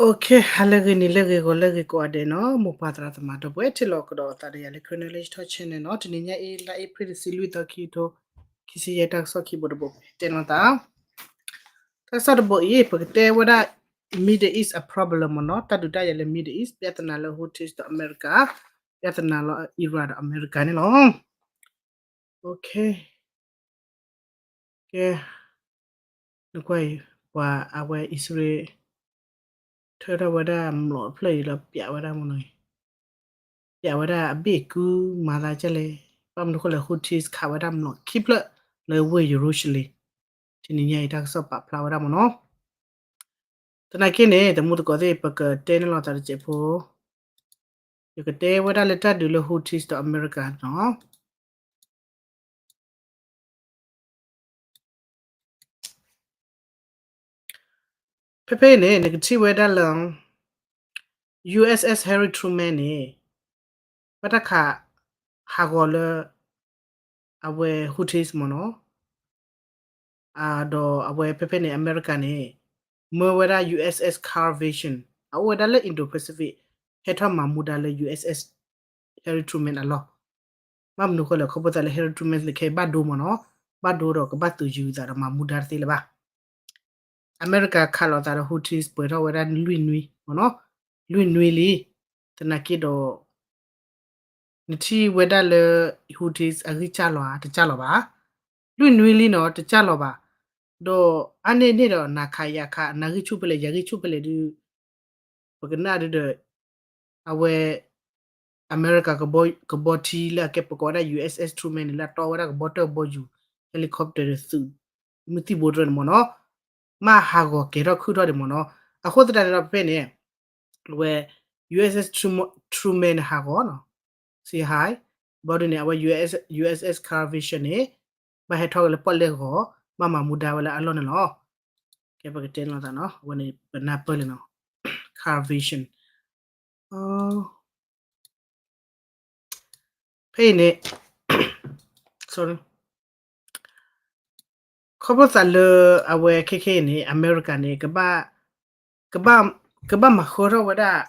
Okay, ဟါလၢအဂ့ၤ နံၤလၢအဂ့ၤ ဂီၤလၢအဂ့ၤကိးဂၤဒဲးနီၤ, မိၢ်ပၢ်သရၣ်သမါဒီပုၢ်ဝဲၢ် ထံၣ်လိာ်ကဒီးအသးဒီးယၤလၢ Karen Knowledge Talk Channel နီၤ, တနံၤညါအံၤ လါအ့ဖြ့ၣ်တဆံလွံၢ်သီ ခံကထိခံဆံယဲၢ် တၢ်ကစီၣ်ခံဘိတဘိ ပတဲနီၤသး တၢ်ကစီၣ်တဘိအံၤ ပကတဲဝဲဒၣ် Middle East အ problem မ့ၢ်နီၤ, တၢ်ဒုးတၢ်ယၤလၢ Middle East ပြဿနာလၢ Houthis ဒီးအမဲရကၤ, ပြဿနာလၢ Iran ဒီးအမဲရကၤန့ၣ်လီၤ. Okay, ကဲ, နကွၢ်အံၤ ပှၤအဝဲအံၣ်စရ့လး ထၢထီၣ်ဝဲဒၣ်မျိာ်တဖျၢၣ်အံၤလီၤ ပျးဝဲဒၣ်မ့ၢ်နီၤ, ပျးဝဲဒၣ်အဘ့ၣ်ကုမၤသးကလဲၣ်, ဘၣ်မနုၤဃိလဲၣ် Houthis ခးဝဲဒၣ်မျိာ်ခံဖျၢၣ်လၢဝ့ၢ် Jerusalem, တနံၤညါအံၤ တၢ်ကစီၣ်ပာ်ဖျါဝဲဒၣ်မ့ၢ်နီၤ. သနာ်က့န့ၣ် တမူတကိးသ့ၣ် ပကတဲန့ၢ်လိာ်သးတစဲးဖိ, ယကတဲဝဲဒၣ်လၢတၢ်ဒုးလၢ Houthis ဒီးအမဲရကၤနီၤ. ဖဲဖဲအံၤန့ၣ် နကထံၣ်ဝဲဒၣ်လၢ USS Harry Truman န့ၣ် ဘၣ်တၢ်ခးဟးဂီၤလၢ အဝဲ Houthis မ့ၢ်နီၤ, ဒီးအဝဲဖဲဖဲန့ၣ် အမဲရကၤန့ၣ် မၢဝဲဒၣ် USS Carl Vinson အအိၣ်ဝဲဒၣ်လၢ Indo-Pacific ဟဲထီၣ်မၤမူဒါလၢ USS Harry Truman အလီၢ်. ဘၣ်မနုၤဃိလဲၣ် ခီဖျိသးလၢ Harry Truman န့ၣ် ခဲအံၤဘၣ်ဒိမ့ၢ်နီၤ, ဘၣ်ဒိဒီးကဘၣ်သုးယုာ်သးဒီးမၤမူဒါတသ့လၢၤဘၣ်. အမဲရကၤခးလိာ်သးဒီး Houthis ပှဲၤထီၣ်ဝဲဒၣ်လွံၢ်နွံမ့ၢ်နီၤ, လွံၢ်နွံလံ. သနာ်က့ဒီး နထံၣ်ဝဲဒၣ်လၢ Houthis အဂံၢ်စၢ်လီၤဧါ, တစၢ်လီၤဘၣ်. လွံၢ်နွံလံနီၤ, တစၢ်လီၤဘၣ်. ဒီးအါန့ၢ်န့ၣ်ဒီး နၤခးယၤခး, နၤဂံၢ်ဆူၣ်ဖဲလဲၣ် ယၤဂံၢ်ဆူၣ်ဖဲလဲၣ်ဒုး ပကနၣ်ဒုးဒီး အဝဲ အမဲရကၤ ကဘီထံလၢအကဲပကိးဝဲဒၣ် USS Truman န့ၣ် လၢအတီဝဲဒၣ်ကဘီတၢၢ်ကဘီယူၤ helicopter ဒီးသုးမုၢ်သံၣ်ဘိတရၢန့ၣ်မ့ၢ်နီၤ, မ့ၢ်ဟးဂီၤကဲၤထီၣ်ခုၣ်ထီၣ်ဒံးမ့ၢ်နီၤ. အဃိသတးန့ၣ်ဒီးဖဲန့ၣ် အဝဲ USS Truman န့ၣ် ဟးဂီၤနီၤ, စံးဟး, ဘီဒုန့ၣ် အဝဲ USS Carl Vinson န့ၣ် ဘၣ်ဟဲထီၣ်က့ၤလၢပီၣ်လဲၣ်ဂီၤ, ဘၣ်မၤမူဒါဝဲလၢအလီၢ်န့ၣ်လီၤ. ကဲ ပကတဲလိာ်သးနီၤ, အဝဲန့ၣ် ပနၢ်ပၢၢ်လံနီၤ, Carl Vinson ဖဲအံၤန့ၣ် ခီဖျိသးလၢအဝဲခဲခဲအံၤန့ၣ် အမဲရကၤန့ၣ် ကဘၣ် ကဘၣ်မၤဃၢထီၣ်ဝဲဒၣ်,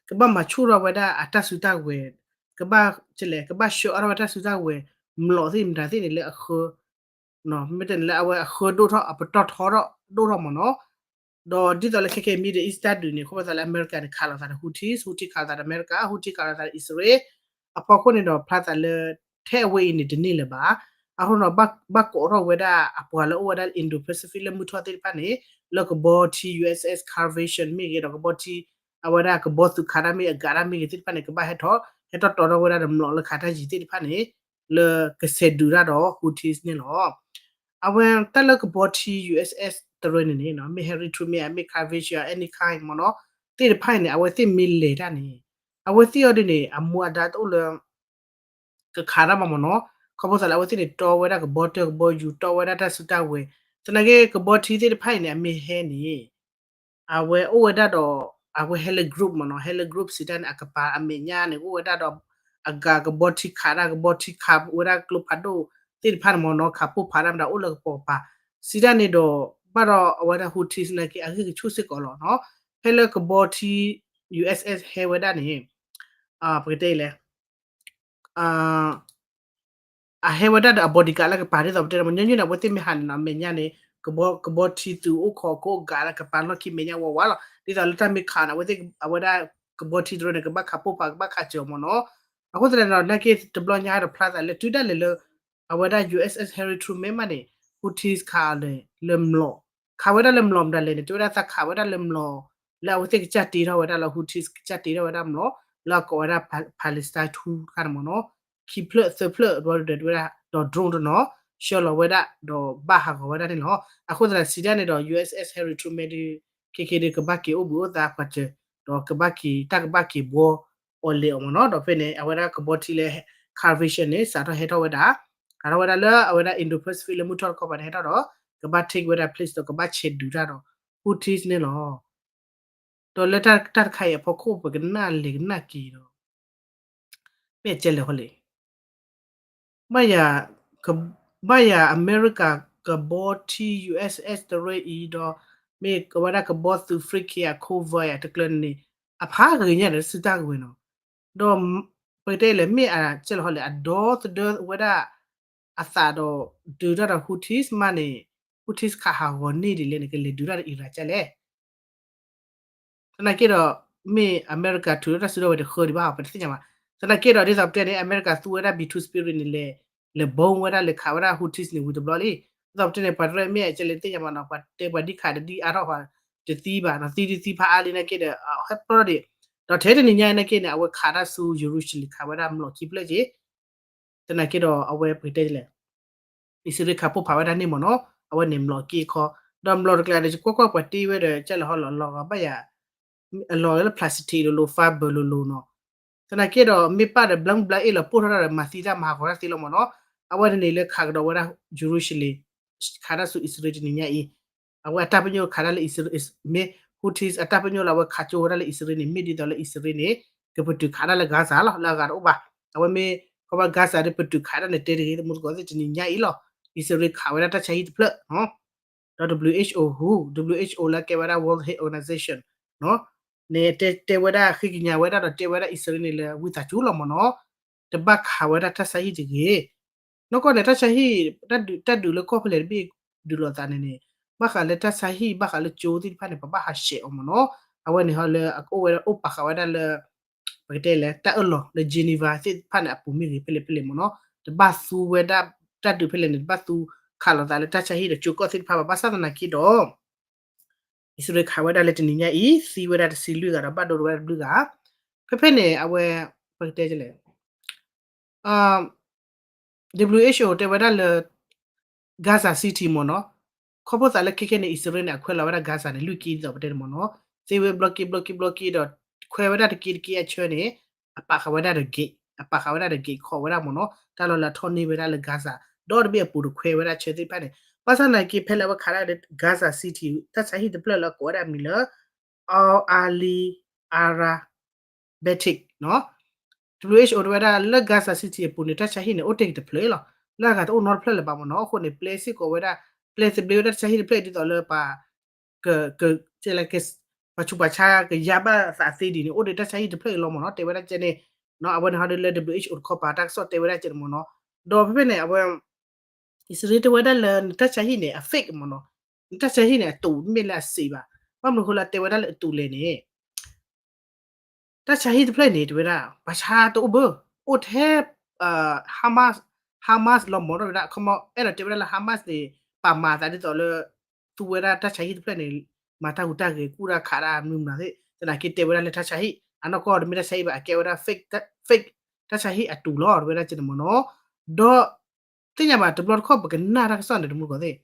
ကဘၣ်မၤဆူၣ်ထီၣ်ဝဲဒၣ်အတၢ်စုတၢ်ဝဲၤ, ကဘၣ် ကလဲၣ် ကဘၣ်ဆှၢအါထီၣ်ဝဲတၢ်စုတၢ်ဝဲၤ, မျိာ်သ့ၣ်မတၤသ့ၣ်န့ၣ်လၢအဃၢ မ့ၢ်တဲန့ၣ်လၢအဝဲအဃၢဒိၣ်ထီၣ် အပတီၢ်ထီထီၣ်ဒိၣ်ထီၣ်မ့ၢ်နီၤ. ဒီးဒ်သိးလၢခဲခဲအံၤ Middle East တၢ်ဒုးန့ၣ် ခီဖျိသးလၢအမဲရကၤန့ၣ် ခးလိာ်သးဒီး Houthis, Houthis ခးလိာ်သးဒီးအမဲရကၤ, Houthis ခးလိာ်သးဒီးအံၣ်စရ့လး, အဖီခိၣ်န့ၣ်ဒီးဖျါသးလၢ ထဲအဝဲအံၤန့ၣ်တန့ၢ်လၢၤဘၣ်. အဃိန့ၣ်ဒီး ဘၣ်ကိးထီၣ်ဝဲဒၣ်အပှၤလၢအအိၣ်ဝဲဒၣ် Indo-Pacific လၢမုၢ်ထီၣ်သ့ၣ်တဖၣ်န့ၣ် လၢကဘီထံ USS Carl Vinson မ့ၢ်ဂ့ၤဒီး ကဘီထံ အဝဲဒၣ်ကဘီသုးခးတၢ်မ့ၢ်အဂၤတၢ်မ့ၢ်ဂ့ၤသ့ၣ်တဖၣ်န့ၣ် ကဘၣ်ဟဲထီၣ် ဟဲထီၣ်တီထီၣ်ဝဲဒၣ်ဒီးမျိာ်လၢခးတၢ်ယံၤသ့ၣ်တဖၣ်န့ၣ် လၢကဆဲးဒုးတၢ်ဒီး Houthis န့ၣ်လီၤ. အဝဲတၢ်လၢကဘီထံ USS တရၢန့ၣ်န့ၣ် မ့ၢ် Harry Truman မ့ၢ် Carl Vinson any kind မ့ၢ်နီၤ သ့ၣ်တဖၣ်အံၤန့ၣ် အဝဲသ့ၣ်မ့ၢ်လဲၤတၢ်န့ၣ် အဝဲသ့ၣ်အီၤဒ်န့ၣ် အမူအဒါတအိၣ်လၢ ကခးတၢ်ဘၣ်မ့ၢ်နီၤ. ခီဖျိသးလၢအဝဲသ့ၣ်န့ၣ် တီဝဲဒၣ်ကဘီတၢၢ်ကဘီယူၤ တီဝဲဒၣ်တၢ်စုတၢ်ဝဲၤ သနာ်က့ကဘီထံသ့ၣ်တဖၣ်အံၤန့ၣ် အမ့ၢ်ဟဲန့ၣ် အဝဲအိၣ်ဝဲဒၣ်ဒီး အဝဲဟဲလၢ group မ့ၢ်နီၤ ဟဲလၢ group စံးတၢ်န့ၣ် အကပၤအမဲာ်ညါန့ၣ် အိၣ်ဝဲဒၣ်ဒီး အဂၤကဘီထံခးတၢ် ကဘီထံခးဝဲဒၣ်ကျိဖးဒိၣ်သ့ၣ်တဖၣ်န့ၣ်မ့ၢ်နီၤ ခးပိၢ်ဖးတၢ်မတၤအိၣ်လၢကပိာ်ကပၤ စံးတၢ်န့ၣ်ဒီး ဘၣ်ဒီးအဝဲဒၣ် Houthis နာ်က့အဂံၢ်ကဆူၣ်စ့ၢ်ကီးလီၤနီၤ. ဖဲလၢကဘီထံ USS ဟဲဝဲဒၣ်န့ၣ် ပကတဲအံၤလဲၣ် အဟဲဝဲဒၣ်ဒီးအ bodyguard လၢကပၤ ဒ်သိးပတဲန့ၣ် မညီနုၢ်န့ၣ် အဝဲသ့ၣ်မ့ၢ်ဟးန့ၣ်နီၤ အမဲာ်ညါန့ၣ် ကဘီထံသုးအိၣ်ခိးကိးဂၤလၢကပၤလီၢ်ခံမဲာ်ညါဝးဝးလီၤ. ဒ်သိးလၢတၢ်မ့ၢ်ခးန့ၣ် အဝဲသ့ၣ် အဝဲဒၣ်ကဘီထံတရၢန့ၣ် ကဘၣ်ခးပိၢ်ဖး ကဘၣ်ခးစၢၤအီၤမ့ၢ်နီၤ. အဃိသတးန့ၣ်ဒီး နာ်က့တဘျီညါဒီးဖျါသးလၢ တုၤဒၣ်လဲာ်လၢ အဝဲဒၣ် USS Harry Truman မးန့ၣ် Houthis ခးအီၤန့ၣ် လၢမျိာ် ခးဝဲဒၣ်လၢမျိာ်မတၤလဲၣ်န့ၣ် တဲဝဲဒၣ်သးခးဝဲဒၣ်လၢမျိာ် လၢအဝဲသ့ၣ်ကစၢ်တ့ထီၣ်ဝဲဒၣ်လၢ Houthis ကစၢ်တ့ထီၣ်ဝဲဒၣ်မျိာ် လၢအကိးဝဲဒၣ် Palestine two တခါန့ၣ်မ့ၢ်နီၤ ခံဖျၢၣ်သၢဖျၢၣ် ဒီးတဲဝဲဒၣ် ဒီး drone တနီၤ ဆှၢလီၤဝဲဒၣ် ဒီးဘၣ်ဟးဂီၤဝဲဒၣ်န့ၣ်လီၤ. အဃိသတးစံးဒၣ်န့ၣ်ဒီး USS Harry Truman ဒုး ခဲက့ၤဒုး ကဘၣ်က့ၤအိၣ်ဘှံးအိၣ်သါပှၤစၢၤ ဒီးကဘၣ်က့ၤ တၢ်ကဘၣ်က့ၤဘှီအီၤလဲၤအီၤမ့ၢ်နီၤ. ဒီးဖဲန့ၣ် အဝဲဒၣ်ကဘီထံလၢ Carl Vinson န့ၣ် စးထီၣ်ဟဲထီၣ်ဝဲဒၣ် စးထီၣ်ဝဲဒၣ်လၢအဝဲဒၣ် Indo-Pacific လၢမုၢ်ထီၣ်တခီပၤန့ၣ် ဟဲထီၣ်ဒီး ကဘၣ် take ဝဲဒၣ် place ဒီးကဘၣ်ဆဲးဒုးတၢ်ဒီး Houthis န့ၣ်လီၤ. ဒီးလၢတၢ်တခါအံၤအဖီခိၣ် ပကနၣ်လဲၤကနၣ်က့ၤဒီး မ့ၢ်အကဲလဲၣ်ဃီလဲၣ် ဘၣ်ယၤ ဘၣ်ယၤအမဲရကၤကဘီထံ USS တရၢအံၤဒီး မ့ၢ်ဝဲဒၣ်ကဘီသူး frigate အ convoy အတကျၢၤန့ၣ် အဖးဂ့ၤညါဒီးတစုတၢ်ကဝဲၤနီၤ, ဒီး ပကတဲလဲၣ် မ့ၢ်အကဲလီၤဟီလဲၣ် အဒီသဒၢဝဲဒၣ် အသးဒီး ဒုးတၢ်ဒီး Houthis မးန့ၣ် Houthis ခးဟးဂီၤန့ၢ်ဒ်လဲၣ်န့ၣ် ကလဲၤဒုးတၢ်ဒီး Iran ကလဲၣ် သနာ်က့ဒီး မ့ၢ်အမဲရကၤထုးထီၣ်တၢ်စုဒီဝဲတဃၢဒံးဘၣ် ပတသ့ၣ်ညါဘၣ်. သနာ်က့ဒီး ဒ်သိးပတဲန့ၣ် အမဲရကၤသူဝဲဒၣ် B two Spirit န့ၣ် လဲၤ လဲၤဘီဝဲဒၣ် လဲၤခးဝဲဒၣ် Houthis န့ၣ် ဝံၤတဘျီလံ. ဒ်သိးပတဲန့ၣ် ပှၤတရၢမ့ၢ်အကဲလဲၣ်သ့ၣ်ညါမးနီၤ ပှၤတဲပှၤဒ်ခးတဒ်အါထီၣ်ပှၤ တသံဘၣ်နီၤ သံဒုးသံဖးအါလံနာ်က့ဒီး ဟဲပျီဒီး ဒီးထဲတနံၤညါအံၤနာ်က့န့ၣ် အဝဲခးတၢ်ဆူ Jerusalem ခးဝဲဒၣ်မျိာ်ခံဖျၢၣ်က့ သနာ်က့ဒီး အဝဲပကတဲလဲၣ် အံၣ်စရ့လးခးပိၢ်ဖးဝဲဒၣ်န့ၣ်မ့ၢ်နီၤ အဝဲန့ၣ်မျိာ်က့ခီ ဒီးမျိာ်တကျါန့ၣ် ကွၢ်ကွၢ်ပှၤတ့ဝဲဒီး ကၢ်လၢဟီလီၤလီၤဂီၤဘၣ်ယၤ အလီၤလၢ plastic လိၤလိၤဖးဘၢၣ်လိၤလိၤနီၤ သနာ်က့ဒီး မ့ၢ်ပၢ်ဒီး ဘျီဘျီအ့ၣ်လီၤပိၢ်ထီၣ်တၢ်ဒီး မၤသံတၢ်မၤဟးဂီၤတၢ်သ့လီၤမ့ၢ်နီၤ အဝဲန့ၣ်လၢခးကဒီးဝဲဒၣ် Jerusalem ခးတၢ်ဆူအံၣ်စရ့လးတနံၤညါအံၤ အဝဲအတၢ်ပညိၣ်ခးတၢ်လၢအံၣ်စရ့လး မ့ၢ် Houthis အတၢ်ပညိၣ်လၢအဝဲခးကၠိဝဲဒၣ်လၢအံၣ်စရ့လးန့ၣ် မ့ၢ်ဒ်သိးလၢအံၣ်စရ့လးန့ၣ် ကပတုာ်ခးတၢ်လၢ Gaza လီၤ လၢအဂၤတအိၣ်ဘၣ်. အဝဲမ့ၢ် ခီဖျိ Gaza ဒီးပတုာ်ခးတၢ်န့ၣ် တဲတဂ့ၤ တမူတကိးသ့ၣ်တနံၤညါအံၤလီၤ. အံၣ်စရ့လးခးဝဲဒၣ်တၢ်ဆါဟံၣ်တဖျၢၣ် ဒီး WHO ဟူ WHO လၢကဲဝဲဒၣ် World Health Organization န့ၣ် တဲ တဲဝဲဒၣ် ဃ့ကညးဝဲဒၣ်ဒီးတဲဝဲဒၣ်အံၣ်စရ့လးန့ၣ်လၢ ဝံသးစူၤလီၤမ့ၢ်နီၤ တဘၣ်ခးဝဲဒၣ်တၢ်ဆါဟံၣ်တဂ့ၤ နီၢ်ကီၢ်န့ၣ် တၢ်ဆါဟံၣ် တၢ်ဒုးလၢကီၢ်ဖဲလဲၣ်တဘ့ၣ်ဒုးလိာ်သးန့ၣ်န့ၣ် ဘၣ်ဃးလၢတၢ်ဆါဟံၣ် ဘၣ်ဃးလၢကၠိသ့ၣ်တဖၣ်န့ၣ် ပဘၣ်ဟးဆှဲးအီၤမ့ၢ်နီၤ အဝဲန့ၣ်ဟီလၢအကအိၣ်ဝဲဒၣ်အိၣ်ပာ်ဃာ်ဝဲဒၣ်လၢ ပကတဲလဲၣ် တၢ်အၢၣ်လီၤလၢ Geneva သ့ၣ်တဖၣ်န့ၣ် အပူၤမ့ၢ်ဂ့ၤ ဖဲလဲၣ်ဖဲလဲၣ်မ့ၢ်နီၤ တဘၣ်သူဝဲဒၣ် တၢ်ဒုးဖဲလဲၣ်န့ၣ် တဘၣ်သူခးလိာ်သးလၢတၢ်ဆါဟံၣ်ဒီးကၠိကီၢ်သ့ၣ်တဖၣ်ဘၣ် ဘၣ်ဆၣ်သနာ်က့ဒီး အံၣ်စရ့လးခးဝဲဒၣ်လၢတနံၤညါအံၤ သံဝဲဒၣ်တဆံလွံၢ်ဂၤဒီးဘၣ်ဒိဝဲဒၣ်တဘျုးဂၤ ဖဲဖဲန့ၣ် အဝဲ ပကတဲလဲၣ် WHO တဲဝဲဒၣ်လၢ Gaza City မ့ၢ်နီၤ ခီဖျိသးလၢခဲခဲန့ၣ် အံၣ်စရ့လးန့ၣ် အခွဲးလီၤဝဲဒၣ် Gaza န့ၣ် လွံၢ်က့ဒ်သိးပတဲန့ၣ်မ့ၢ်နီၤ သ့ဝဲဘျီက့ဘျီက့ဘျီက့ဒီး ခွဲးဝဲဒၣ်တက့တက့အဆၢန့ၣ် အပာ်ဃာ်ဝဲဒၣ်ဒီး gate အပာ်ဃာ်ဝဲဒၣ်ဒီး gate ခိးဝဲဒၣ်မ့ၢ်နီၤ တၢ်လီၢ်လၢအထီၣ်န့ၢ်ဝဲဒၣ်လၢ Gaza ဒီးတဘ့ၣ်အပူၤဒီးခွဲးဝဲဒၣ်ဆၢသ့ၣ်တဖၣ်န့ၣ် ဘၣ်ဆၣ်သနာ်က့ဖဲလၢအဝဲခးဒၣ်လၢ Gaza City တၢ်ဆါဟံၣ်တဖျၢၣ်လၢအကိးဝဲဒၣ်အမံၤလၢ Al Ahli Arabic နီၤ WHO တဲဝဲဒၣ်လၢ Gaza City အပူၤန့ၣ် တၢ်ဆါဟံၣ်န့ၣ် အိၣ်တ့ၢ်က့ၤတဖျၢၣ်လီၤ လၢအဂၤတအိၣ်နီတဖျၢၣ်လၢၤဘၣ်မ့ၢ်နီၤ အဃိန့ၣ် ပျဲစ့ၢ်ကီးဝဲဒၣ် ပျဲသဘျ့ဝဲဒၣ်တၢ်ဆါဟံၣ်တဖျၢၣ်ဒ်သိးလၢပှၤ က က ပှၤဆူးပှၤဆါကယါဘၣ်သးသ့ဒ်န့ၣ် အိၣ်ဒီးတၢ်ဆါဟံၣ်တဖျၢၣ်အံၤလီၤမ့ၢ်နီၤ တဲဝဲဒၣ်ကဲန့ၣ် အဝဲန့ၣ်ဟီဒ်လၢ WHO တခီပၤတၢ်ကစီၣ်တဲဝဲဒၣ်ကဲန့ၣ်မ့ၢ်နီၤ ဒီးဖဲဖဲန့ၣ် အဝဲ အံၣ်စရ့လးတဲဝဲဒၣ်လၢနတၢ်ဆါဟံၣ်န့ၣ် အ fake မ့ၢ်နီၤ နတၢ်ဆါဟံၣ်န့ၣ် အတူးမ့ၢ်လၢအစံးဘၣ် ဘၣ်မနုၤဃိလၢတဲဝဲဒၣ်လၢအတူးလဲၣ်န့ၣ် တၢ်ဆါဟံၣ်တဖျၢၣ်န့ၣ် တဲဝဲဒၣ် ပှၤဆါတအိၣ်ဘၣ် အိၣ်ထဲ Hamas Hamas လီၤမ့ၢ်နီၤ တဲဝဲဒၣ် ခီမီ အဲၣ်ဒိးတဲဝဲဒၣ်လၢ Hamas န့ၣ် ပာ်မၤသးဒ်သိးလၢ သူဝဲဒၣ်တၢ်ဆါဟံၣ်တဖျၢၣ်န့ၣ် မၤတၢ်ဟူးတၢ်ဂဲၤ ကူၣ်တၢ်ခးတၢ်မနုၤမနုၤသ့ၣ် သနာ်က့တဲဝဲဒၣ်လၢတၢ်ဆါဟံၣ် အနီၢ်ကီၢ်တမ့ၢ်တၢ်ဆါဟံၣ်ဘၣ် အကဲဝဲဒၣ် fake fake တၢ်ဆါဟံၣ်အတူးလီၤ တဲဝဲဒၣ်ကဲန့ၣ်မ့ၢ်နီၤ ဒီး သ့ၣ်ညါဘၣ် တဘျီတခီၣ် ပကနၣ်တၢ်ကစီၣ်န့ၣ် တမူတကိးသ့ၣ်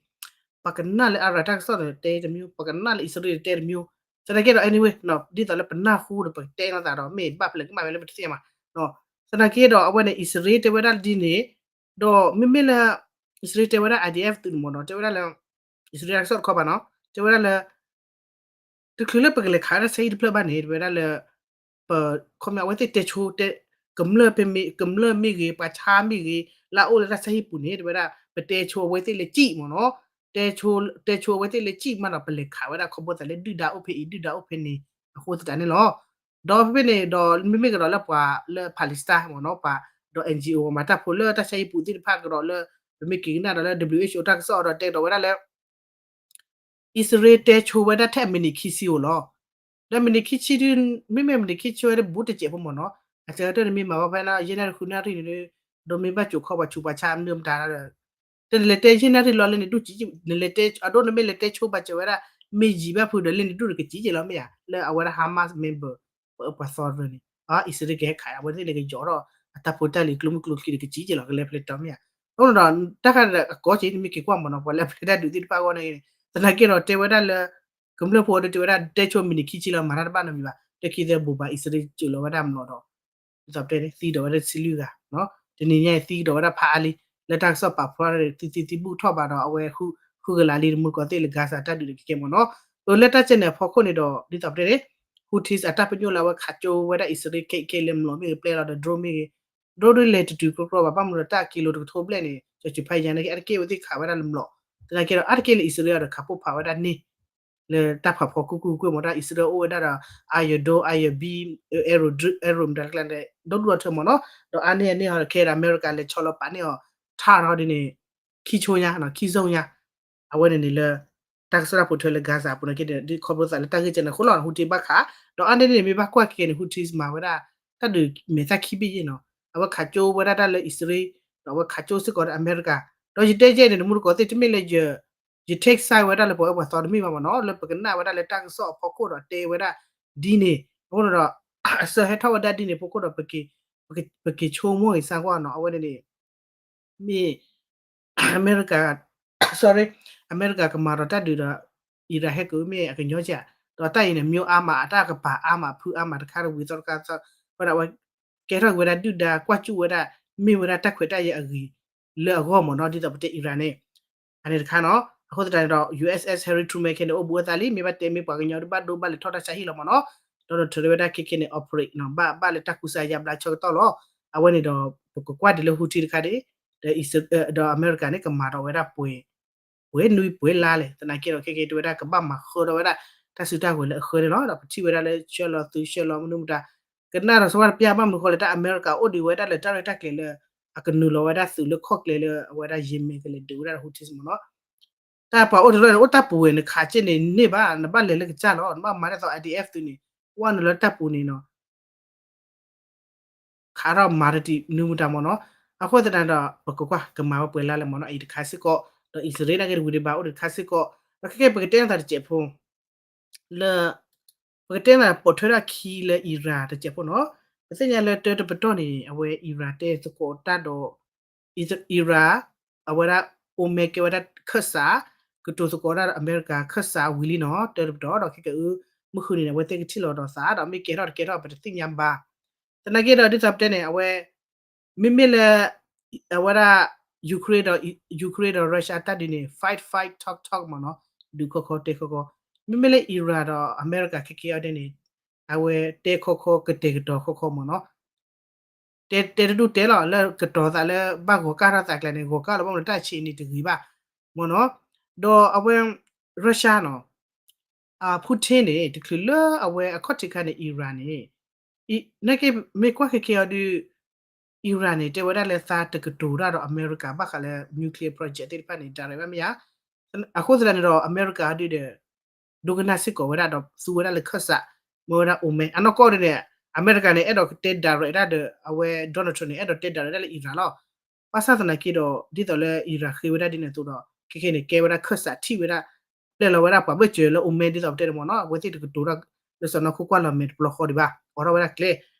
ပကနၣ်လၢ Iran တၢ်ကစီၣ်န့ၣ် တဲတမျိုး ပကနၣ်လၢ အံၣ်စရ့လး တဲတမျိုး သနာ်က့ဒီး anyway ဒ်သိးလၢပနၢ်ဟူဒီး ပကတဲလိာ်သးဒီး မ့ၢ်ဘၣ်ဖျဲးကမၣ်ဖဲလၢပတသ့ၣ်ညါဘၣ် သနာ်က့ဒီး အဝဲန့ၣ် အံၣ်စရ့လး တဲဝဲဒၣ်ဒ်န့ၣ် ဒီးမ့မ့ၢ်လၢ အံၣ်စရ့လး တဲဝဲဒၣ် I D F သုးန့ၣ်မ့ၢ်နီၤ တဲဝဲဒၣ်လၢ အံၣ်စရ့လး တၢ်ကစီၣ်တခီပၤနီၤ တဲဝဲဒၣ်လၢ တချုးလၢပကလဲၤခးတၢ်ဆါဟံၣ်တဖျၢၣ်ဘၣ်န့ၣ် တဲဝဲဒၣ်လၢ ပ ခီမီ အဝဲသ့ၣ်တဲဆိ ကမျၢၢ်မ့ၢ်ဂ့ၤ ပှၤဆါမ့ၢ်ဂ့ၤ လၢအအိၣ်လၢတၢ်ဆါဟံၣ်ပူၤန့ၣ် တဲဝဲဒၣ် ပတဲဆိအဝဲသ့ၣ်လၢကံၣ်မ့ၢ်နီၤ တဲဆိ တဲဆိအဝဲသ့ၣ်လၢကံၣ်မးဒီး ပလဲၤခးဝဲဒၣ်ခီဖျိသးလၢဒုၣ်ဒါအိၣ်ဖဲအံၤ ဒုၣ်ဒါအိၣ်ဖဲန့ၣ် အဃိသတးန့ၣ်လီၤ. ဒီးဖဲဖဲန့ၣ်ဒီး မ့မ့ၢ်ကဒီးလၢပှၤလၢ Palestine မ့ၢ်နီၤ ပှၤဒီး N G O မၤတၢ်ဖိလၢတၢ်ဆါဟံၣ်ပူၤသ့ၣ်တဖၣ်ကဒီးလၢ ပမ့ၢ်က့ၤကနၣ်ဒီးလၢ W H O တၢ်ကစီၣ်ဒီးတဲကဒီးဝဲဒၣ်လၢ အံၣ်စရ့လးတဲဆိဝဲဒၣ်ထဲအမံးနံးခံဆံဧိၤလီၤ. ဒီးမံးနံးခံဆံဒုး မ့မ့ၢ်မံးနံးခံဆံဝဲဒၣ်ဘူးတစဲးဖိမ့ၢ်နီၤ အစးကတၢၢ်န့ၣ်မ့ၢ်မၤဝဲဖဲလၢ ယဲၢ်နၣ်ရံၣ်ဃုနၣ်ရံၣ်န့ၣ် ဒီးမ့ၢ်ဘၣ်ကိးခီပှၤဆူးပှၤဆါမနုၤမတၤဒီး တနလဲၤတဲယဲၢ်နၣ်ရံၣ်လီၤလၢန့ၣ်ဒူၣ်ကံၣ် နလဲၤတဲ အဒိနမ့ၢ်လဲၤတဲဆိဘၣ်စၢၤဝဲဒၣ် မ့ၢ်ယံာ်ဘၣ်ဖုဒီးလၢန့ၣ်ဒူၣ်န့ၣ်ကစံၣ်က့ၤလီၤမ့ၢ်ဧါ လၢအဝဲဒၣ် Hamas member ပှၤသီရၢန့ၣ် အံၣ်စရ့လးကဟဲခးအဝဲသ့ၣ်လၢကယီၤထီၣ် အတၢ်ဖိတၢ်လံၤကျိမုၢ်ကျိချံဒီးကစံၣ်က့ၤလီၤ ကလဲၤဖျဲးတီၤမ့ၢ်ဧါ. အဃိန့ၣ်ဒီး တၢ်ခါဒီးအကီက့ၤနမ့ၢ်က့ၤကွၢ်မ့ၢ်နီၤ ပှၤလၢအဖျဲးတၢ်ဒုးသ့ၣ်တဖၣ်အဂီၢ်န့ၣ် သနာ်က့ဒီးတဲဝဲဒၣ်လၢ ကမျၢၢ်ဖိဒီးတဲဝဲဒၣ် တဲဆိမံးနံးခံဆံလီၤ မၤတၢ်တဘၣ်နီတမံၤဘၣ် တခံသဲဘိးဘၣ်အံၣ်စရ့လးစၢၤလီၤဝဲဒၣ်မျိာ်ဒီး ဒ်သိးပတဲန့ၣ် သံကဒီးဝဲဒၣ်တဆံလွံၢ်ဂၤ တနံၤညါအံၤသံကဒီးဝဲဒၣ်ဖးအါလံ လၢတၢ်ကစီၣ်ပာ်ဖျါန့ၣ် သံသံသံဘူၣ်ထီၣ်ဘၣ်ဒီး အဝဲဃုကလးလံတမူတကိးသ့ၣ်လၢ Gaza တၢ်ဒုးန့ၣ်ကဲကဲမ့ၢ်နီၤ အလၢတၢ်ကဲန့ၣ်အဖီခိၣ်န့ၣ်ဒီး ဒ်သိးပတဲန့ၣ် Houthis အတၢ်ပညိၣ်လၢအဝဲခးကၠိဝဲဒၣ်အံၣ်စရ့လးခဲအံၤခဲအံၤလၢမျိာ်မ့ၢ်ဂ့ၤ ပျဲလီၤဒီး drone မ့ၢ်ဂ့ၤ drone ဒုးလဲၤတတုၤကြီကြီဘၣ် ဘၣ်မနုၤဒီးတၢ်ကံလိတကထိဘျဲၣ်န့ၣ် ကၠီၤစူၤဖးယါန့ၣ် အတက့ၢ်ဝဲသ့ၣ်ခးဝဲဒၣ်လၢမျိာ် သနာ်က့ဒီး အတက့ၢ်လၢအံၣ်စရ့လးဒီးခးပိၢ်ဖးဝဲဒၣ်န့ၣ် လၢတၢ်ဖးဖီခိၣ်ကွ့ၢ်ကွ့ၢ်မ့ၢ် တၢ်အံၣ်စရ့လးအိၣ်ဝဲဒၣ်ဒီး Iron Dome, Iron Beam, Arrow Dr-, Arrow မတၤတကျါန့ၣ် ဒီဒူၣ်ဒီထၢမ့ၢ်နီၤ, ဒီးအါန့ၢ်အန့ၢ်ဟီဒီး ခဲအံၤဒီး အမဲရကၤလဲၤဆီလီၤပာ်န့ၢ်အီၤ ထါထီဒ်န့ၣ် ခံဆိညါ ခံ zone ညါ, အဝဲန့ၣ်န့ၣ်လၢ တၢ်ကစီၣ်တၢ်ပိာ်ထွဲလၢ Gaza အပူၤန့ၣ်က့န့ၣ် ဒ်ခီဖျိသးလၢတၢ်ဂ့ၢ်ကဲန့ၣ်အဃိလီၤ Houthi ဘၣ်ခး, ဒီးအါန့ၢ်န့ၣ် မ့ၢ်ဘၣ်ကွၢ်က့ၤန့ၣ် Houthi မၤဝဲဒၣ် တၢ်ဒုးမဲာ်သၣ်ခံဘ့ၣ်ယဲၢ်နီၤ, အဝဲခးကၠိဝဲဒၣ်တၢ်လၢအံၣ်စရ့လး, ဒီးအဝဲခးကၠိစ့ၢ်ကီးဒီးအမဲရကၤ, ဒီးယတဲယဲၢ်န့ၣ် တမူတကိးသ့ၣ် တမ့ၢ်လၢ ယ take side ဝဲဒၣ်လၢပှၤဝဲပှၤသီတမ့ၢ်ဘၣ်မ့ၢ်နီၤ, လၢပကနၣ်ဝဲဒၣ်လၢတၢ်ကစီၣ်အဖီခိၣ်ဒီးတဲဝဲဒၣ်ဒ်န့ၣ်, အဃိန့ၣ်ဒီး အစၢဟဲထီၣ်ဝဲဒၣ်ဒ်န့ၣ်အဖီခိၣ်ဒီး ပက့ၤဆိကမိၣ်ဂ့ၤစၢ်ကွၢ်နီၤ, အဝဲန့ၣ်န့ၣ် မ့ၢ် အမဲရကၤ sorry အမဲရကၤကမၤဒီးတၢ်ဒုးဒီး အံရၣ်ဟဲက့ၤမ့ၢ်အကညီကဲ, ဒီးတၢ်အံၤန့ၣ် မျိုးအါမး အတၢ်ကပၤအါမး ဖုအါမး တခါတဝံၤသီတခါသီ, ဝဲဒၣ်ဝဲ ကဲထီၣ်က့ၤဝဲဒၣ်ဒုၣ်ဒါ ကွၢ်ကၠူၣ်ဝဲဒၣ် မ့ၢ်ဝဲဒၣ်တၢ်ခွဲးတၢ်ယာ်အဂ့ၤလၢအဂီၢ်မ့ၢ်နီၤ, ဒ်သိးပတဲအံရၣ်န့ၣ် အန့ၣ်တခါနီၤ, အဃိသတးန့ၣ်ဒီး ယူႇအ့ၣ်အ့ၣ် Harry Truman ခဲန့ၣ် အိၣ်ဘူးအသးလံ မ့ၢ်ဘၣ်တဲမ့ၢ်ပှၤကညီဒုးဘၣ်ဒိဘၣ်လဲၤထီၣ်တၢ်ဆါဟံၣ်လီၤမ့ၢ်နီၤ, ဒီးဒီးထၢဝဲဒၣ်ခဲခဲန့ၣ် operate နီၤ ဘၣ်ဘၣ်လၢတၢ်ကူစါယါဘျါဆၢကတီၢ်လီၤ, အဝဲန့ၣ်ဒီး ပကကွၢ်ဒ်လၢ Houthi တခါဒ် ဒီးအမဲရကၤန့ၣ် ကမၤဒီးဝဲဒၣ်ပှဲၤ ပှဲၤနွံပှဲၤလါလဲၣ်, သနာ်က့ဒီး ခဲကဲတဲဝဲဒၣ် ကဘၣ်မၤဃၢဒီးဝဲဒၣ် တၢ်စုတၢ်ဝဲၤလၢအဃၢန့ၣ်လီၤ, ဒီးပထံၣ်ဝဲဒၣ်လၢဆှၢလီၤသုးဆှၢလီၤမနုၤမတၤ, ကနၣ်ဒီးစဝါတပျၢ်ဘၣ်မနုၤဃိလဲၣ် တၢ်အမဲရကၤအိၣ်ဒံးဝဲဒၣ်လၢတၢ်ရဲၣ်တၢ်ကျဲၤလၢ အကနုာ်လီၤဝဲဒၣ်သုးလၢခီၣ်ကျဲလၢအဝဲဒၣ် Yemen ကလဲၤဒုးဝဲဒၣ် Houthis မ့ၢ်နီၤ, တၢ်ပှၤအိၣ်တရၢန့ၣ် အိၣ်တၢ်ပူၤဝဲန့ၣ်ခးက့န့ၣ်န့ၢ်ဘၣ် နဘၣ်လဲၤလၢကစၢ်လီၤ နဘၣ်မၤဒ်သိး I D F သုးန့ၣ် ဝဲနုာ်လီၤတၢ်ပူၤန့ၣ်နီၤ ခးထီၣ်မၤတတံၤနုၤမတၤမ့ၢ်နီၤ, အဃိသတးဒီး ပကကွၢ် ကမၤဝဲပှဲၤလါလဲၣ်မ့ၢ်နီၤ, အံၤတခါစ့ၢ်ကီး, ဒီးအံၣ်စရ့လးနာ်က့တဝံၤဒံးဘၣ် အိၣ်ဒံးတခါစ့ၢ်ကီး, ဒီးခဲကဲပကတဲနသးတစဲးဖိ လၢ ပကတဲနသးပိာ်ထွဲဒၣ်ခံလၢအံရၣ်တစဲးဖိနီၤ, ပသ့ၣ်ညါလၢတၢတပတီၢ်န့ၣ် အဝဲအံရၣ်တဲသကိးတၢ်ဒီး အံရၣ် အဝဲဒၣ် Oman ကဲဝဲဒၣ်ခၢၣ်စး, ကတိၤသကိးဒၣ်ဒီးအမဲရကၤခၢၣ်စးဝံၤလံနီၤ, တၢတပတီၢ်ဒီးခဲကဲအု မုၢ်ဃုနံၤန့ၣ် အဝဲသ့ၣ်ကထံၣ်လိာ်ဒီးသး ဒီးမ့ၢ်ကဲထီၣ်တကဲထီၣ်ပတသ့ၣ်ညါဘၣ်, သနာ်က့ဒီးဒ်သိးပတဲန့ၣ် အဝဲ မ့မ့ၢ်လၢ အဝဲဒၣ် Ukraine ဒီး Ukraine ဒီး Russia တၢ်ဒုးန့ၣ် fight fight talk talk မ့ၢ်နီၤ, ဒုးခီခီတဲခီခီ, မ့မ့ၢ်လၢအံရၣ်ဒီးအမဲရကၤခဲကဲအီၤဒ်န့ၣ် အဝဲတဲခီခီကတဲာ်ကတီၤခီခီမ့ၢ်နီၤ, တဲတဲတဒူၣ်တဲလီၤ လၢကတီၤသးလၢဘၣ်ဂီၤကၢ်ထီၣ်သးကျဲန့ၣ် ဂီၤကၢ်လီၤဘၣ်မနုၤတၢ်ဆံးန့ၣ်တဂ့ၤဘၣ်, မ့ၢ်နီၤ, ဒီးအဝဲ Russia နီၤ Putin န့ၣ် တချုးလၢအဝဲအခီၣ်ထံးခါန့ၣ် အံရၣ်န့ၣ် နာ်က့မ့ၢ်ကွၢ်ခဲကဲအီၤဒုး အံရၣ်န့ၣ် တဲဝဲဒၣ်လၢသးတကတိၤတၢ်ဒီးအမဲရကၤဘၣ်ဃးလၢ nuclear project သ့ၣ်တဖၣ်န့ၣ် direct ဘၣ်မ့ၢ်ဧါ, အဃိသတးန့ၣ်ဒီး အမဲရကၤဒုးဒီး ဒိကနၣ်စ့ၢ်ကီးဝဲဒၣ်ဒီးသူဝဲဒၣ်လၢခၢၣ်စး, မ့ၢ်ဝဲဒၣ် Oman အနီၢ်ကီၢ်ဒ်န့ၣ် အမဲရကၤန့ၣ် အဲၣ်ဒိးတဲ direct ဒၣ်ဒီး အဝဲ Donald Trump န့ၣ် အဲၣ်ဒိးတဲ direct ဒၣ်လၢအံရၣ်လီၤ, ဘၣ်ဆၣ်သနာ်က့ဒီး ဒ်သိးလၢအံရၣ်ဃ့ဝဲဒၣ်ဒ်န့ၣ်အသိးဒီး ခဲခဲန့ၣ် ကဲဝဲဒၣ်ခၢၣ်စးထံၣ်ဝဲဒၣ် ပျဲလီၤဝဲဒၣ်ပှၤဘၣ်စၢၤလၢ Oman ဒ်သိးပတဲန့ၣ်မ့ၢ်နီၤ, အဝဲသ့ၣ်တကတိၤတၢ်လၢစီၢ်နီၤခိၣ်ကွၢ်လီၤမဲာ်တပျီဃီဒံးဘၣ်, အိးထီၣ်ဝဲဒၣ်ကျဲ,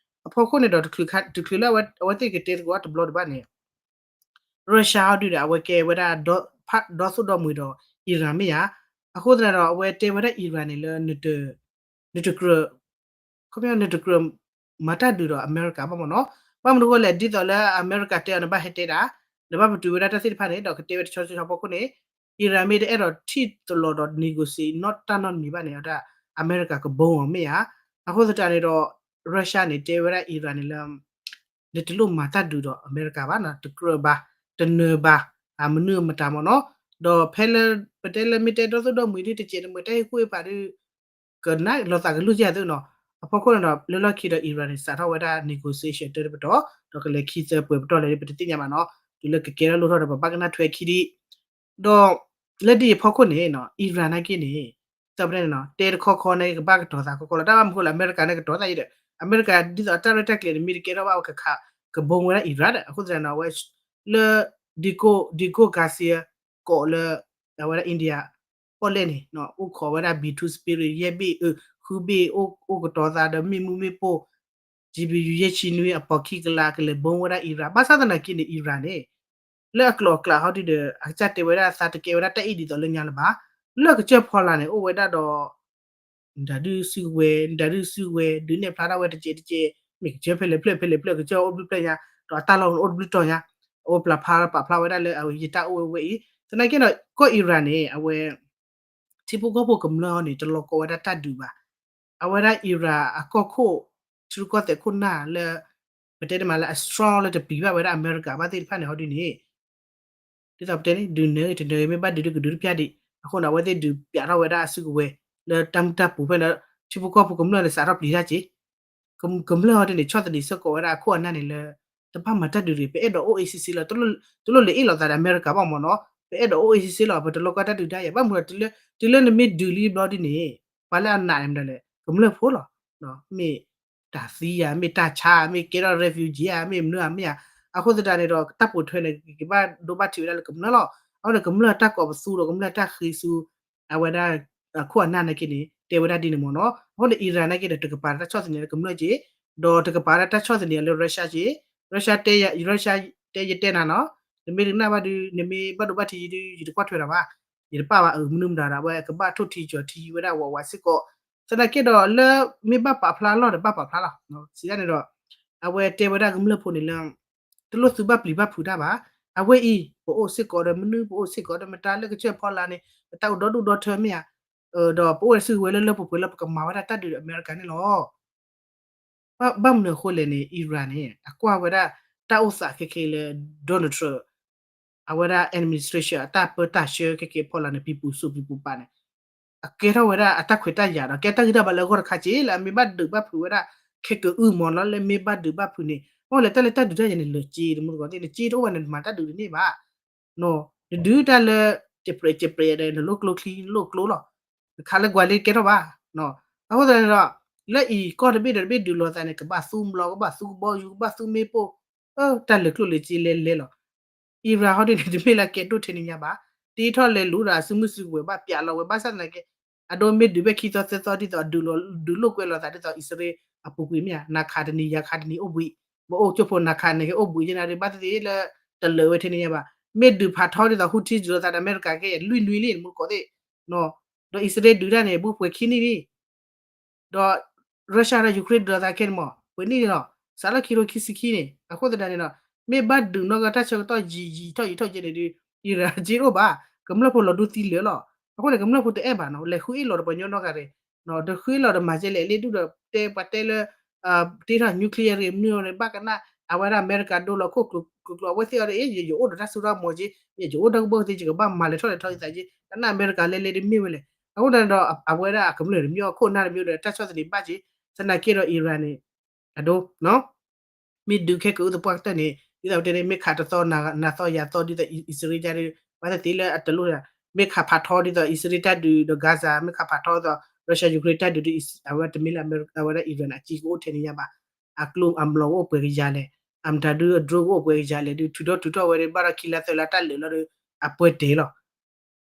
အဖီခိၣ်န့ၣ်ဒီး တချုးလၢအဝဲသ့ၣ်ကတဲသကိးတဘျီဒံးဘၣ်န့ၣ် Russia အီၤဒုးဒီး အဝဲကဲဝဲဒၣ် ဒီသိၣ်ဒီမှံၤဒီး အံရၣ်မ့ၢ်ဧါ, အဃိသတးဒီး အဝဲတဲဝဲဒၣ်အံရၣ်န့ၣ်လၢ နတကြၢး ခီပညီ နတကြၢးမၤတၢ်ဒုးဒီးအမဲရကၤဘၣ်မ့ၢ်နီၤ, ဘၣ်မနုၤအဃိလဲၣ် ဒ်သိးလၢအမဲရကၤတဲအီၤန့ၣ် ဘၣ်ဟဲတဲဒၣ်, နဘၣ်ပတုာ်ဝဲဒၣ်တၢ်သ့ၣ်တဖၣ်န့ၣ် ဒီးကတဲဝဲတဆီတဆီဖီခိၣ်န့ၣ် အံရၣ်မ့ၢ်တအဲၣ်ဒိးထံၣ်တလီၤဒီး negotiate နီတၢ်နီတမံၤဘၣ်န့ၣ် အတၢ်အမဲရကၤကဘီအီၤမ့ၢ်ဧါ, အဃိသတးန့ၣ်ဒီး Russia န့ၣ် တဲဝဲဒၣ်အံရၣ်န့ၣ်လၢ နတလိၣ်မၤတၢ်ဒုးဒီးအမဲရကၤဘၣ်နီၤ, တကြၢးဘၣ်, တနၢၤဘၣ်, မနုၤမတၤမ့ၢ်နီၤ, ဒီးဖဲလၢ ပတဲလၢမ့ၢ်တဲဒီသိၣ်ဒီမှံၤဒ်တစဲးတမှဲၤတၢ်ဟ့ၣ်ကူၣ်ဟ့ၣ်ဖးဒ် ကနၣ်လီၤသးကလုၢ်ကဲသုနီၤ, အဖီခိၣ်န့ၣ်ဒီး လၢလီၢ်ခံဒီးအံရၣ်န့ၣ် စးထီၣ်ဝဲဒၣ် negotiation တၢတပတီၢ်, ဒီးကလဲၤခံသၢပှဲၤပတီၢ်လဲၣ် ပတသ့ၣ်ညါဘၣ်နီၤ, တုၤလၢကကဲထီၣ်လိၣ်ထီၣ်ဒီး ပဘၣ်ကနၣ်ထွဲခံဒံး, ဒီး လၢဒ်အံၤအဖီခိၣ်န့ၣ် အံရၣ်နာ်က့န့ၣ် ဒ်သိးပတဲန့ၣ်နီၤ တဲတခီခီန့ၣ် ကဘၣ်ကတီၤသးခီခီလီၤ, တၢ်ဘၣ်မနုၤဃိလၢအမဲရကၤန့ၣ်ကတီၤသးအံၤဒီး အမဲရကၤဒ်သိးအတၢ်ရဲၣ်တၢ်ကျဲၤန့ၣ် မ့ၢ်တကဲထီၣ်ဘၣ်ဝဲကခး ကဘီဝဲဒၣ်အံရၣ်ဒီး အဃိသတးန့ၣ် အဝဲ လၢ ဒ့ကိၣ် ဒ့ကိၣ် Garcia ကိးလၢ အဝဲဒၣ် India ပီၣ်လဲၣ်န့ၣ် အိၣ်ခိးဝဲဒၣ် B two Spirit ယဲၢ်ဘ့ၣ် ဃုဘ့ၣ် အိၣ်ကတီၤသးဒီးမ့ၣ်မူမ့ၣ်ပိၢ် G B U ယဲၢ်ဆံနွံ အပီၢ်ခံကလး ကလဲၤဘီဝဲဒၣ်အံရၣ်, ဘၣ်ဆၣ်သနာ်က့န့ၣ် အံရၣ်န့ၣ် လၢအကျိၤအကျဲဟီဒုဒီး အကစၢ်တဲဝဲဒၣ်သးတကဲဝဲဒၣ်တၢ်အ့ၣ်ဒ်သိးလၢညါလၢၤဘၣ်, လၢကစၢၢ်ဖီလာ်န့ၣ် အိၣ်ဝဲဒၣ်ဒီး နတၢ်ဒုးစုကဝဲၤ နတၢ်ဒုးစုကဝဲၤ ဒုးနဲၣ်ဖျါထီၣ်ဝဲတစဲးတစဲး မ့ၢ်ကစၢၢ်ဖဲလဲၣ်ဖျၢၣ်ဖဲလဲၣ်ဖျၢၣ် ကစၢၢ်အိၣ်ဘျုးဖျၢၣ်ညါ ဒီးအတၢ်လီၢ်အိၣ်တဘျုးတီၤညါ အအိၣ်ပျဲၢ်ဖျါပာ်ဖျါဝဲဒၣ်လၢအဝဲယတၢ်အိၣ်ဝဲဝဲအံၤ, သနာ်က့ဒီး ကီၢ်အံရၣ်န့ၣ် အဝဲ ထံဖိကီၢ်ဖိကမျၢၢ်အီၤန့ၣ် တလီၤကီဝဲဒၣ်တၢ်ဒုးဘၣ်. အဝဲဒၣ်အံရၣ်အကီၢ်ခိၣ် ထံရူၢ်ကီၢ်သဲးခိၣ်နၢ်လၢ ပတဲတမံၤလၢအ strong လၢတပျံၤဘၣ်ဝဲဒၣ်အမဲရကၤဘၣ်သ့ၣ်တဖၣ်န့ၣ် ဟီဒုန့ၣ် ဒ်သိးပတဲန့ၣ် ဒုးနၢၤဂ့ၤတနၢၤဂ့ၤ မ့ၢ်ဘၣ်ဒုးဒုးကဒုးတပျၢ်ဒံး အဃိန့ၣ် အဝဲသ့ၣ်ဒုးပျးထီၣ်ဝဲဒၣ်အစုကဝဲၤ လၢတၢ်မုၢ်တၢ်ပူၤဖဲလၢ ထံဖိကီၢ်ဖိကမျၢၢ်န့ၣ် စးထီၣ်ပျံၤတၢ်က့ၤ ကမျၢၢ်ဟီဒ်န့ၣ် ဆီၣ်သနံးစ့ၢ်ကီးဝဲဒၣ်အခိၣ်အနၢ်န့ၣ်လၢ တဘၣ်မၤတၢ်ဒုးတဂ့ၤ, ပအဲၣ်ဒိးအိၣ်အ့ၣ်ဆ့ဆ့လီၤ, တလိၣ်လဲၤအ့ၣ်လိာ်သးဒီးအမဲရကၤဘၣ်မ့ၢ်နီၤ, ပအဲၣ်ဒိးအိၣ်အ့ၣ်ဆ့ဆ့လီၤ, ပတလိၣ်ကီတၢ်ဒုးတၢ်ယၤ, ဘၣ်မနုၤဒီး တုၤလၢနမ့ၢ်ဒုးလံဘျီဒ်န့ၣ် ပှၤလၢအနာ်န့ၣ်မတၤလဲၣ်, ကမျၢၢ်ဖိလီၤ, မ့ၢ်တၢ်သံယၤ, မ့ၢ်တၢ်ဆါ, မ့ၢ်ကဲထီၣ် refugee ဧါ, မ့ၢ်မနုၤဧါ, မ့ၢ်ဧါ, အဃိသတးန့ၣ်ဒီး တၢ်ပိာ်ထွဲန့ၣ် ကဘၣ်ဒိဘၣ်ထံးဝဲဒၣ်လၢကမျၢၢ်လီၤ, အဃိန့ၣ် ကမျၢၢ်တၢ်ကိးပသူဒီး ကမျၢၢ်တၢ်ဃ့ဆူ အဝဲဒၣ် အခိၣ်အနၢ်နာ်က့န့ၣ် တဲဝဲဒၣ်ဒ်န့ၣ်မ့ၢ်နီၤ, အဃိန့ၣ် Iran နာ်က့ဒီး တကပၤတၢ်ဆီၣ်သနံးလၢကမျၢၢ်က့ၤ, ဒီးတကပၤတၢ်ဆီၣ်သနံးလၢ Russia က့ၤ, Russia တဲ Russia တဲယတဲနၤနီၤ, နမ့ၢ်တကနၣ်ဘၣ်ဒုး နမ့ၢ်ဘၣ်ဒိဘၣ်ထံးယံၤဒုး ယတကွၢ်ထွဲဒီးဘၣ်, ယတပာ်ဘၣ်အမနုၤမတၤဒီး အဝဲကဘၣ်ထိၣ်ထံကၠီၤထံဝဲဒၣ်ဝးဝးစ့ၢ်ကီး, သနာ်က့ဒီးလၢမ့ၢ်ဘၣ်ပာ်ဖျါလီၢ်ဒီးဘၣ်ပာ်ဖျါလီၤ, စံးဒ်န့ၣ်ဒီး အဝဲတဲဝဲဒၣ်ကမျၢၢ်ဖိန့ၣ်လၢ တလိၣ်သုဘၣ်ပျံၤဘၣ်ဖုးတၢ်ဘၣ်, အဝဲအံၤ ပအိၣ်စ့ၢ်ကီးဒီးမနုၤ ပအိၣ်စ့ၢ်ကီးဒီးမတၤလၢကစၢၢ်ဖီလာ်န့ၣ် ပတၢ်အိၣ်ဒီဒူၣ်ဒီထၢမ့ၢ်ဧါ, ဒီးပအိၣ်ဝဲဒၣ်စုကဝဲၤလၢလၢပှဲၤပှဲၤလၢပကမၤဝဲဒၣ်တၢ်ဒုးဒီးအမဲရကၤန့ၣ်လီၤ. ဘၣ်မနုၤအဃိလဲၣ်န့ၣ် Iran န့ၣ် အကွၢ်ဝဲဒၣ်တၢ်အိၣ်သးခဲခဲလၢ Donald Trump အဝဲဒၣ် administration အတၢ်ပၢတၢ်ဆှၢခဲခဲဖီလာ်န့ၣ် ပံၤပူၤစူးပံၤပူၤပာ်န့ၣ် အကဲထီၣ်ဝဲဒၣ်အတၢ်ခွဲးတၢ်ယာ်ဒီး ကဲတၢ်ဂံၢ်တၢ်ဘါလၢအဂီၢ်တခါက့လၢအမ့ၢ်ဘၣ်ဒုးဘၣ်ဖုးဝဲဒၣ် ခဲကအုမ့ၢ်နီၤ လၢမ့ၢ်ဘၣ်ဒုးဘၣ်ဖုးန့ၣ် အဃိလဲၣ်တၢ်လၢတၢ်ဒုးတၢ်ယၤန့ၣ် လၢာ်က့တမူတကိးသ့ၣ် နက့တအိၣ်ဘၣ်န့ၣ် နမၤတၢ်ဒုးတန့ၢ်ဘၣ် နဒုးတၢ်လၢ ကဲးပြဲးကဲးပြဲးဒီး နလိၣ်ကျိချံ နလိၣ်ကျိလီၤ. နခးလၢကွၢ်လ့ကဲထီၣ်ဘၣ်. အဃိသတးန့ၣ်ဒီး လၢအံၤကီၢ်တဘ့ၣ်ဒီးတဘ့ၣ်ဒုးလိာ်သးန့ၣ် ကဘၣ်သူဘျီ ကဘၣ်သူကဘီယူၤ ကဘၣ်သူမ့ၣ်ပိၢ် တၢ်လၢာ်ကျိၣ်လၢာ်စ့လဲၤလဲၤလီၤ. Iran ဟီဒ်န့ၣ် တမ့ၢ်လၢအကဲဒိၣ်ထဲန့ၣ်ညါဘၣ်. တ့ထီၣ်လဲၤလူၤဒီးအစုမုၢ်စုကဝဲၤဘၣ်ပျးလီၤဝဲ ဘၣ်ဆၣ်သနာ်က့ အဒိမ့ၢ်ဒုးဖဲခံသီသၢသီဒ်သိး ဒုးလိာ်ကွဲလိာ်သးဒ်သိးအံၣ်စရ့လးအပူၤကွံာ်မ့ၢ်ဧါ နၤခးတနံၤ ယၤခးတနံၤအိၣ်ဘှံး, ပအိၣ်ကၠိဖိနၤခးန့ၣ်က့အိၣ်ဘှံးက့နၤဒ် ဘၣ်သ့ၣ်သ့ၣ်လၢ တလၢာ်ဝဲထဲန့ၣ်ညါဘၣ်. မ့ၢ်ဒုးဖးထီဒ်သိး Houthi ဒုးလိာ်သးဒီးအမဲရကၤကဲယဲၢ်လွံၢ်နွံလံ မူတကိးသ့ၣ် ဒီးအံၣ်စရ့လးဒုးတၢ်န့ၣ် ဘူးပှဲၤခံနံၣ်လံ ဒီး Russia ဒီး Ukraine ဒုးလိာ်သးခဲန့ၣ်မး ပှဲၤနံၣ်န့ၣ်လီၤ. စးလၢခံထိခံဆံခံန့ၣ် အဃိသတးန့ၣ်ဒီး မ့ၢ်ဘၣ်ဒုးနီၢ်ကီၢ်တၢ်ဆၢကတီၢ်ယံာ်ယံာ်ထီၣ်ယံာ်ထီၣ်ကဲန့ၣ်ဒုး Iran က့တအိၣ်ဘၣ်. ကမျၢၢ်ဖိလီၤဒူသံလၢာ်လီၤ. အဃိန့ၣ် ကမျၢၢ်ဖိတအဲၣ်ဘၣ်နီၤ လဲၤဃုအ့ၣ်လိာ်ဒီးပှၤကညီနီၢ်ဂၤရဲၣ် ဒီးဃုအ့ၣ်လိာ်ဒီးမၤကဲလဲၣ် အလ့ၣ်ဒူၣ်ဒီးတဲပှၤတဲလၢ တ့ထီၣ် nuclear ရ့ၣ်မနုၤန့ၣ် ဘၣ်ကနၣ် အဝဲဒၣ်အမဲရကၤဒိလီၤခိၣ်ကျိၤကျိၤ အဝဲသ့ၣ်အီၤဒီး အ့ ယအိၣ်ဒီးတၢ်စိတၢ်ကမီၤက့ ယအိၣ်ဒီးတၢ်ကဘီကသ့ ယကဘၣ်မၤလဲၤထီၣ်လဲၤထီသးက့ ကနၣ်အမဲရကၤလဲၤလဲၤဒ်မ့ၢ်ဝဲလဲၣ်. အဃိသတးန့ၣ်ဒီး အဝဲဒၣ်အကမျၢၢ်တမံၤ အခိၣ်အနၢ်တမံၤဒီး တၢ်ဆီၣ်သနံးဘၣ်က့ သနာ်က့ဒီး Iran န့ၣ် အဒိ မ့ၢ်ဒုးခဲကအုသပှၢ်ကတၢၢ်န့ၣ် ဒ်သိးပတဲန့ၣ် မ့ၢ်ခးတသီနၤသီယၤသီ ဒ်သိးအံၣ်စရ့လးဒုး ဘၣ်သ့ၣ်သ့ၣ်လၢအတလိၣ် မ့ၢ်ခးဖးထီဒ်သိးအံၣ်စရ့လးတၢ်ဒုးဒီး Gaza မ့ၢ်ခးဖးထီဒ်သိး Russia Ukraine တၢ်ဒုးဒီး အဝဲတမ့ၢ်လၢအမဲရကၤ အဝဲဒၣ် Iran အက့ကအိၣ်ထဲန့ၣ်ညါဘၣ်. အကျိအမျိာ်ကအိၣ်ပှဲၤကယၤလဲၣ်, အမတၤဒုးအ drone ကအိၣ်ပှဲၤကယၤလဲၣ်ဒုး ထုးထီၣ်ထုးထီၣ်ဝဲဒၣ်ဘၣ်ဒီးခံလါသၢလါတၢ်လၢာ်လီၤဒီး အပှဲၤတဲာ်လီၤ.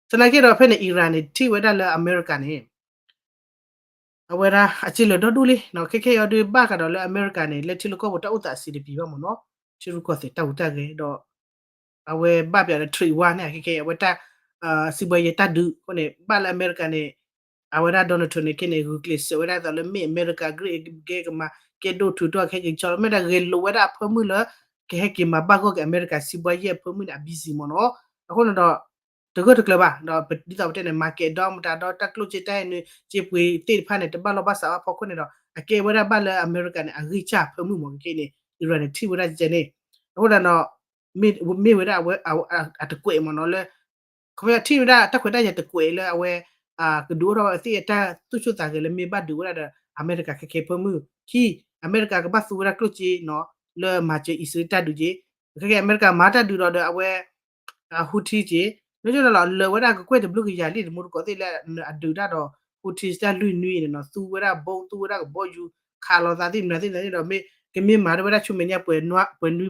သနာ်က့ဒီးဖဲန့ၣ် Iran န့ၣ် ထံၣ်ဝဲဒၣ်လၢအမဲရကၤန့ၣ် အဝဲဒၣ်အစ့လၢာ်ဒီဒူၣ်လံ ခဲခဲအံၤဒုးဘၣ်ဃးဒီးလၢအမဲရကၤန့ၣ် လၢထံလၢကီၢ်ပူၤတၢ်အိၣ်သးစံးတပံၤဘၣ်မ့ၢ်နီၤ ထံရူၢ်ကီၢ်သဲးတၢ်ဟူးတၢ်ဂဲၤဒီး အဝဲဘၣ်ပၠးဒီး trade war န့ၣ် ခဲခဲအံၤ အဝဲတၢ် စံးဘှီယဲတၢ်ဒုးအဃိန့ၣ် ဘၣ်လၢအမဲရကၤန့ၣ် အဝဲဒၣ် Donald Trump န့ၣ် ခဲန့ၣ် ဂုာ်ကျဲးစၢးဝဲဒၣ်သိးလၢမ့ၢ်အမဲရကၤ ကရ့ၣ်ကဲကမၤ ကဲဒိၣ်ထုးထီၣ်ခဲက့ၤကဆီလီၤ မ့ၢ်ဒၣ်ဂဲၤလိာ်ဝဲဒၣ်အဖၢမုၢ်လၢ ကဟဲက့ၤမၤဘၣ်ဂီၢ်က့ၤအမဲရကၤ စံးဘှီယဲအဖၢမုၢ်န့ၣ် အ busy မ့ၢ်နီၤ အဃိန့ၣ်ဒီး တဂၢၢ်တကျၢၤဘၣ် ဒီးဒ်သိးပတဲန့ၣ် market ဒီးမတၤဒီး တၢ်ကျိၣ်စ့တၢ်ဟဲနုာ် စ့ပှ့ၤသ့ၣ်တဖၣ်န့ၣ် တဘၣ်လီၢ်ဘၣ်စးဘၣ်ဖီခိၣ်န့ၣ်ဒီး အကဲဝဲဒၣ်ဘၣ်လၢအမဲရကၤန့ၣ် အဂံၢ်စၢ်ဖၢမုၢ်မ့ၢ်ခဲကဲန့ၣ် Iran န့ၣ် ထံၣ်ဝဲဒၣ်ကဲန့ၣ် အဃိသတးဒီး မ့ၢ်ဝဲဒၣ်အဝဲ အတကွဲးမ့ၢ်နီၤလၢ ခီပညီထံၣ်ဝဲဒၣ်တၢ်ခွဲးတၢ်ယာ်တကွဲးလၢအဝဲ ကဒုးအိၣ်ထီၣ်ဝဲသ့ၣ်အတၢ်သူၣ်ဆူၣ်သးဂဲၤလၢမ့ၢ်ဘၣ်ဒုးဝဲဒၣ်ဒီး အမဲရကၤခဲခဲဖၢမုၢ် ခံ အမဲရကၤကဘၣ်သူဝဲဒၣ်ကျိၣ်စ့နီၤ လၢမၤစၢၤအံၣ်စရ့လးတၢ်ဒုးက့ ခဲခဲအံၤ အမဲရကၤမၤတၢ်ဒုးဒီးဒီးအဝဲ Houthi က့ လၢယိၣ်လီၤလၢာ်ဝဲဒၣ်ကကွဲၢ်တဘျုးကယၤလံ တမူတကိးသ့ၣ်လၢအဒုးတၢ်ဒီး Houthi တၢ်လွံၢ်နွံန့ၣ်နီၤ သူဝဲဒၣ်ဘီ သူဝဲဒၣ်ကဘီယူၤ ခးလိာ်သးသ့ၣ်မနုၤသ့ၣ်မနုၤန့ၣ်ဒီး မ့ၢ်ကမ့ၢ်မၤတဝဲဒၣ်ဆူမဲာ်ညါပှဲၤနွံပှဲၤ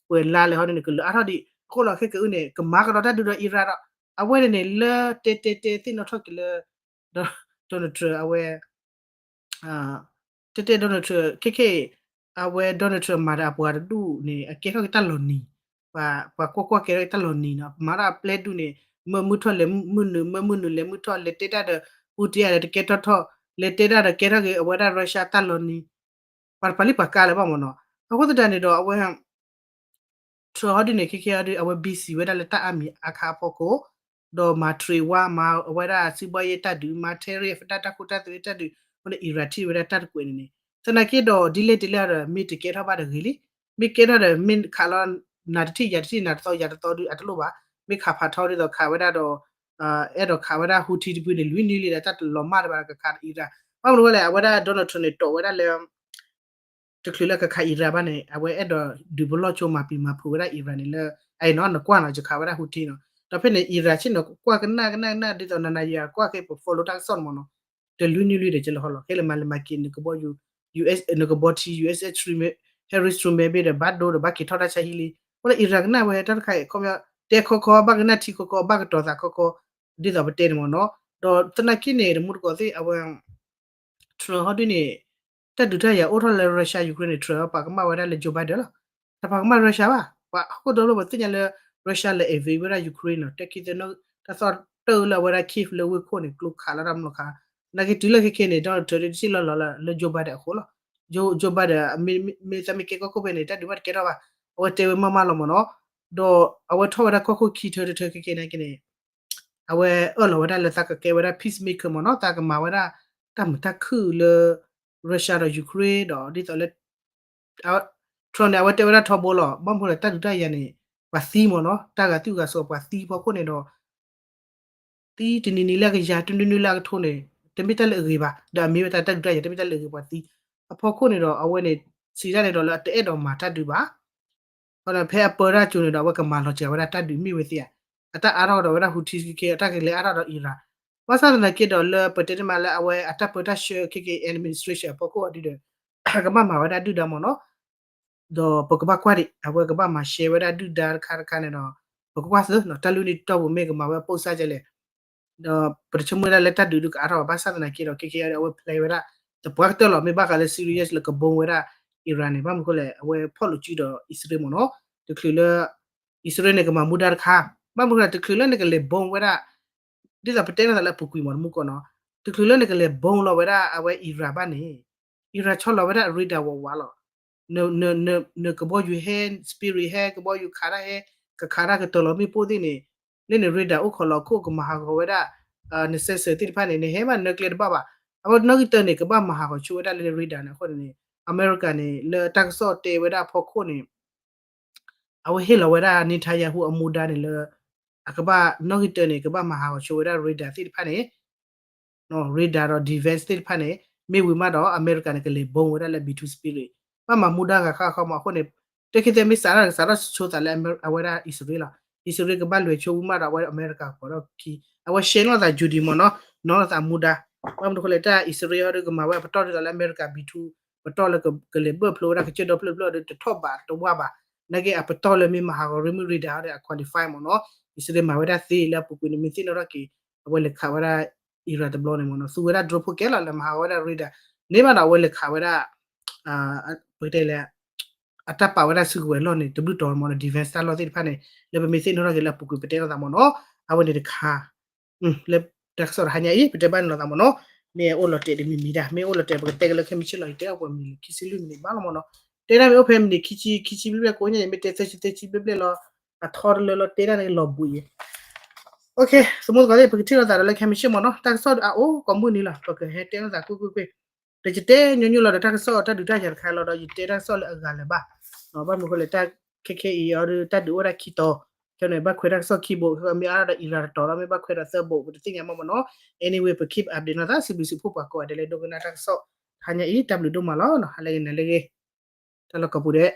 ပှဲၤလါလဲၣ်ဟီဒ်န့ၣ် ကလၢာ်အါထီၣ်ဒံး အဃိလီၤခဲကအုန့ၣ် ကမၤကဒီးတၢ်ဒုးဒီး Iran ဒီး အဝဲန့ၣ်န့ၣ် လၢတဲတဲတဲသ့ၣ်နီၣ်ထီၣ်က့ၤလၢ Donald Trump အဝဲ တဲတဲ Donald Trump ခဲခဲအံၤ အဝဲ Donald Trump မၤဒီးအပှၤတဒူၣ်န့ၣ် အကဲထီၣ်က့ၤတၢ်လီၤနံၤ ပှၤကွၢ်ကွၢ်ကဲထီၣ်က့ၤတၢ်လီၤနံၤနီၤ မၤတၢ်အပျဲၢ်ဒူၣ်န့ၣ် မၢမုၢ်ထီၣ်လဲၤမုၢ်နုာ် မၢမုၢ်နုာ်လဲၤမုၢ်ထီၣ် လဲၤတဲတၢ်ဒီး Putin ဒီးတကဲထီၣ်ထီၣ် လဲၤတဲတၢ်ဒီးကဲထီၣ်က့ၤအဝဲဒၣ် Russia တၢ်လီၤနံၤ ပှၤတပာ်လံပှၤကါလၢၤဘၣ်မ့ၢ်နီၤ အဃိသတးန့ၣ်ဒီးအဝဲ Trump ဟီဒ်န့ၣ် ခဲခဲအံၤဒုး အဝဲ busy ဝဲဒၣ်လၢတၢ်အါမံၤအခါအဖီခိၣ် ဒီးမၤ trade war မၤအဝဲဒၣ်စံးဘှီယဲတၢ်ဒုး မၤ tariff တၢ်တၢ်ခိတၢ်သွဲတၢ်ဒုး အဃိန့ၣ် Iran ထံၣ်ဝဲဒၣ်တၢ်တကွဲးန့ၣ်န့ၣ် သနာ်က့ဒီး ဒ်လဲၣ်ဒ်လဲၣ်ဒီး မ့ၢ်တကဲထီၣ်ဘၣ်ဒီးဂ့ၤလံ မ့ၢ်ကဲထီၣ်ဒီး မ့ၢ်ခးလီၤ နၤတထံၣ်ယၤတထံၣ် နၤတသီယၤတသီဒုး အတလိၣ်ဘၣ် မ့ၢ်ခးဖးထီဒ်သိးခးဝဲဒၣ်ဒီး အဲၣ်ဒိးခးဝဲဒၣ် Houthi တဖုန့ၣ် လွံၢ်နွံလံဒီး တၢ်တလီၤမၢ်တဘၣ်ဒီးကခး Iran ဘၣ်မနုၤဝဲလဲၣ် အဝဲဒၣ် Donald Trump န့ၣ် တိာ်ဝဲဒၣ်လၢ တချုးလၢကခး Iran ဘၣ်န့ၣ် အဝဲအဲၣ်ဒိးဒုးပလီၢ်ဆိမၤပျံၤမၤဖုးဝဲဒၣ် Iran န့ၣ်လၢ အအံၤနီၤ နကွၢ်နီၤ ယခးဝဲဒၣ် Houthi နီၤ ဒီးဖဲန့ၣ် Iran ဆ့ၣ်နီၤ ကွၢ်ကနၣ်ကနၣ်ကနၣ် ဒ်သိးနၤနၤယၤကွၢ်က့ၤ ပ follow တၢ်ကစီၣ်န့ၣ်မ့ၢ်နီၤ တလွံၢ်နွံလွံၢ်ဒီးကလၢဟီလီၤ ခဲလၢာ်မၤလဲၤမၤက့ၤ နကဘီ US နကဘီထံ US Harris Truman ဘ့ၣ်ဒီး ဘၣ်ဒိဒီးဘၣ်က့ၤထီၣ်တၢ်ဆါဟံၣ်လံ အဃိလၢ Iran ကနၣ်ဝဲတၢ်တခါအံၤ ခီပညီ တဲခီခီ ဘၣ်ကနၣ်ထံခီခီ ဘၣ်ကတီၤသးခီခီ ဒ်သိးပတဲန့ၣ်မ့ၢ်နီၤ ဒီးသနာ်က့န့ၣ် တမူတကိးသ့ၣ် အဝဲ Trump ဟီဒုန့ၣ် တၢ်ဒုးတၢ်ယၤအိၣ်ထီၣ်လၢ Russia Ukraine န့ၣ် Trump ပာ်ကမၣ်ဝဲဒၣ်လၢ Joe Biden လီၤ. တပာ်ကမၣ် Russia ဘၣ် ပှၤဟီၣ်ခိၣ်ဒီဖျၢၣ်ပသ့ၣ်ညါလၢ Russia လဲၤ invade ဝဲဒၣ် Ukraine နီၤ တဲခံသ့ တၢ်သီၣ်တၢၢ်လၢအဝဲဒၣ် Kyiv လၢဝ့ၢ်ခိၣ်န့ၣ် ကျိခးလီၤတၢ်မနီၤခါ နာ်က့တုၤလၢခဲခဲန့ၣ် Donald Trump ဒ်တစံၣ်လီၤလီၤလၢ Joe Biden အဃိလီၤ. Joe Biden မ့ၢ်သးမ့ၢ်ကဲကီၢ်ခိၣ်ဖဲန့ၣ် တၢ်ဒုးဘၣ်တကဲထီၣ်ဘၣ် အဝဲတဲဝဲမးမးလီၤမ့ၢ်နီၤ ဒီးအဝဲထီၣ်ဝဲဒၣ်ကီၢ်ခိၣ်ခံထၢတထၢခဲခဲနာ်က့န့ၣ် အဝဲအၢၣ်လီၤဝဲဒၣ်လၢသးကကဲဝဲဒၣ် peacemaker မ့ၢ်နီၤ သးကမၤဝဲဒၣ် တၢ်မုာ်တၢ်ခုၣ်လၢ Russia ဒီး Ukraine ဒီးဒ်သိးလၢ Trump န့ၣ် အဝဲတဲဝဲဒၣ်ထီဘိလီၤ ဘၣ်မနုၤလဲၣ် တၢ်ဒုးတၢ်ယၤန့ၣ် ပှၤသံမ့ၢ်နီၤ တၢ်ဂၤသူၣ်ဂၤစိးပှၤသံဖီခိၣ်န့ၣ်ဒီး သံတနံၤနံၤလၢအကယၤ တနွံနွံလၢအကထိန့ၣ် တမ့ၢ်တၢ်လၢအဂ့ၤဘၣ် ဒီးအမ့ၢ်ဝဲတၢ်ဒုးတၢ်ယၤ တမ့ၢ်တၢ်လၢအဂ့ၤပှၤသံ အဖီခိၣ်န့ၣ်ဒီး အဝဲန့ၣ် စံးတၢ်န့ၣ်ဒီးလၢအတအဲၣ်ဒိးမၤတၢ်ဒုးဘၣ် ဖဲအပၢတၢ်ကၠိန့ၣ်ဒီး အဝဲကမၤလီၤစှၤဝဲဒၣ်တၢ်ဒုးမ့ၢ်ဝဲသ့ဧါ အတၢ်အါထီၣ်ဒီးဝဲဒၣ် Houthi ခဲခဲ အတၢ်ကလဲၤအါထီၣ်ဒီး Iran ဘၣ်ဆၣ်သနာ်က့ဒီးလၢပတဲန့ၣ်မးလၢအဝဲအတၢ်ပၢတၢ်ဆှၢခဲခဲ administration အဖီခိၣ်အီၤဒုဒီး ကဘၣ်မၤဝဲဒၣ်ဒုၣ်ဒါမ့ၢ်နီၤ ဒီးပကဘၣ်ကွၢ်ဒံး အဝဲကဘၣ်မၤရှဲဝဲဒၣ်ဒုၣ်ဒါတခါတခါန့ၣ်ဒီး ပကကွၢ်သ့နီၤ တၢ်လုၢ်န့ၢ်တီၢ်ပူၤမ့ၢ်ကမၤဝဲပိာ်စၢ်ကလဲၣ် ဒီးပတဆိကမိၣ်ဒၣ်လၢတၢ်ဒုးဒုးကအါထီၣ်ဘၣ် ဘၣ်ဆၣ်သနာ်က့ဒီး ခဲခဲအံၤအဝဲ plan ဝဲဒၣ် သပှၢ်ကတၢၢ်လီၤ မ့ၢ်ဘၣ်ဃးလၢ serious လၢကဘိဝဲဒၣ် Iran န့ၣ် ဘၣ်မနုၤဃိလဲၣ် အဝဲဖီၣ်လိာ်စုဒီးအံၣ်စရ့လးမ့ၢ်နီၤ တချုးလၢ အံၣ်စရ့လးန့ၣ် ကမၤမူဒါတခါ ဘၣ်မနုၤဃိလဲၣ် တချုးလၢနကလဲၤဘိဝဲဒၣ် ဒ်သိးပတဲန့ၣ်သးလၢအပူၤကွံာ်မ့ၢ်တမူကီၢ်နီၤ တချုးလၢနကလဲၤဘိလီၤဝဲဒၣ်အဝဲ Iran ဘၣ်န့ၣ် Iran ဆီလီၤဝဲဒၣ်အ radar ဝးဝးလီၤ နကဘီယူၤဟဲ spirit ဟဲ ကဘီယူၤခးတၢ်ဟဲ ကခးတၢ်ကတၢၢ်လီၤမ့ၣ်ပိၢ်သ့ၣ်န့ၣ် လၢန radar အိၣ်ခိးလီၤခိၣ်ကမၤဟးဂီၤဝဲဒၣ် န sensor သ့ၣ်တဖၣ်န့ၣ် နဟဲဘၣ်နၢကျဲတဘၣ်ဘၣ် အဝဲနီၣ်ဂံၢ်တၢန့ၣ် ကဘၣ်မၤဟးဂီၤဆိဝဲဒၣ်လၢန radar န့ၣ်အဃိန့ၣ် အမဲရကၤန့ၣ် လၢတၢ်ကစီၣ်တဲဝဲဒၣ်အဖီခိၣ်န့ၣ် အဝဲဟ့ၣ်လီၤဝဲဒၣ် Netanyahu အမူဒါန့ၣ်လၢ အကဘၣ်နီၣ်ဂံၢ်တၢန့ၣ် ကဘၣ်မၤဟးဂီၤဆိဝဲဒၣ် radar သ့ၣ်တဖၣ်န့ၣ် radar ဒီး defense သ့ၣ်တဖၣ်န့ၣ် မ့ၢ်ဝံၤမးဒီး အမဲရကၤန့ၣ် ကလဲၤဘိဝဲဒၣ်လၢ B two spirit ဘၣ်မၤမူဒါဂၤဃၣ်ဃီမးအဃိန့ၣ် တၢ်ခံသဲမ့ၢ်စးထီၣ် စးထီၣ်ဆိသးလၢအဝဲဒၣ်အံၣ်စရ့လးလီၤ အံၣ်စရ့လးကဘၣ်လဲၤဆိဝံၤမးဒီး အဝဲအမဲရကၤကပီၤထီၣ်ခံ အဝဲရှဲနီၣ်သး Judy မ့ၢ်နီၤ နီၣ်လီၤသးမူဒါ ဘၣ်မနုၤဃိလဲၣ်တၢ်အံၣ်စရ့လးဟီဒီးကမၤဝဲအပတီၢ်ဒ်သိးလၢအမဲရကၤ B two ပတီၢ်လၢကလဲၤဘၢၣ်ဖျိဝဲဒၣ်ကစၢၢ်ဒီဖျၢၣ်တဖျၢၣ်ဒီးတထီၣ်ဘးတဝၢ်ဘၣ် နာ်က့အပတီၢ်လၢမ့ၢ်မၤဟးဂီၤရ့မုၢ်ရ့ဒၣ်ဟီဒီးအ qualify မ့ၢ်နီၤ အံၣ်စရ့လးမၤဝဲဒၣ်သ့လၢအပူၤကွံာ်န့ၣ် မ့ၢ်သ့ၣ်နီၣ်ထီၣ်က့ၤ အဝဲလဲၤခးဝဲဒၣ် Iran တဘျီန့ၣ်မ့ၢ်နီၤ သူဝဲဒၣ် drone ဖိကဲလီၤလၢမၤဟးဂီၤဝဲဒၣ်ရ့ဒၣ် န့ၢ်ဘၣ်ဒီးအဝဲလဲၤခးဝဲဒၣ် ပကတဲလဲၣ် အတၢ်ပာ်ဝဲဒၣ်စုကဝဲၤလီၢ်န့ၣ် တဘျုးတီၤမ့ၢ်နီၤ defense တၢ်လီၢ်သ့ၣ်တဖၣ်န့ၣ် လၢပမ့ၢ်သ့ၣ်နီၣ်ထီၣ်က့ၤလၢအပူၤကွံာ်ပတဲလိာ်သးမ့ၢ်နီၤ အဝဲန့ၣ်တခါ လၢတၢ်ကစီၣ်တဟါညါအံၤ ပတဲဘၣ်န့ၣ်လိာ်သးမ့ၢ်နီၤ မ့ၢ်အိၣ်လီၤတဲာ်တမံၤမံၤဒၣ် မ့ၢ်အိၣ်လီၤတဲာ်ပကတဲကလၢခဲမုၢ်ဆ့ၣ်လီၤ ယတဲအီၣ်ပှဲၤမံၤလၢခံဆံလွံၢ်မံးနံးဘၣ်လီၤမ့ၢ်နီၤ တဲဒၣ်မ့ၢ်အိၣ်ဖဲမံးနံးခံဆံ ခံဆံဘျဲၣ်ဘျဲၣ်ကိးညါ ယမ့ၢ်တဲသၢဆံသၢဆံဘျဲၣ်ဘျဲၣ်လီၤ အထီတလၢလီၤ တဲဒၣ်န့ၣ်လီၤဘှံးအံၤ သမူသကိးသ့ၣ် ပကထံၣ်လိာ်သးဒီးလၢခဲမုၢ်ဆ့ၣ်မ့ၢ်နီၤ တၢ်ကစီၣ်အအိၣ်ကိးမုၢ်နံၤလီၤ ပကဟဲတဲလိာ်သးကွ့ၢ်ကွ့ၢ်ကွ့ၢ် ဒီးယတဲညီညီလီၤဒီးတၢ်ကစီၣ်တၢ်ဒုးတၢ်ယၤတခါလီၤဒီး ယတဲတၢ်ကစီၣ်လၢအဂၤလၢၤဘၣ် ဘၣ်မနုၤဃိလဲၣ် တၢ်ခဲခဲအံၤအီၤဒီး တၢ်ဒုးအိၣ်ဒၣ်ခံတီၤ ခဲန့ၣ် ဘၣ်ခွဲးတၢ်ကစီၣ်ခံဘိ မ့ၢ်အါထီၣ်ဒီးအံၤရၤတတီၤဒီး မ့ၢ်ဘၣ်ခွဲးဒီးသၢဘိ ပတသ့ၣ်ညါမ့ၢ်မ့ၢ်နီၤ anyway ပ keep update နီၤသး စံးဘျုးစံးဖှိၣ်ပှၤကိးဂၤဒဲးလၢဒိကနၣ်တၢ်ကစီၣ် တဟါညါအံၤ တၢ်ဘျုးဒိၣ်မးလီၤ ဟါလၢဂ့ၤနၤလၢဂ့ၤ တၢ်လီၢ်ကိးပူၤဒဲး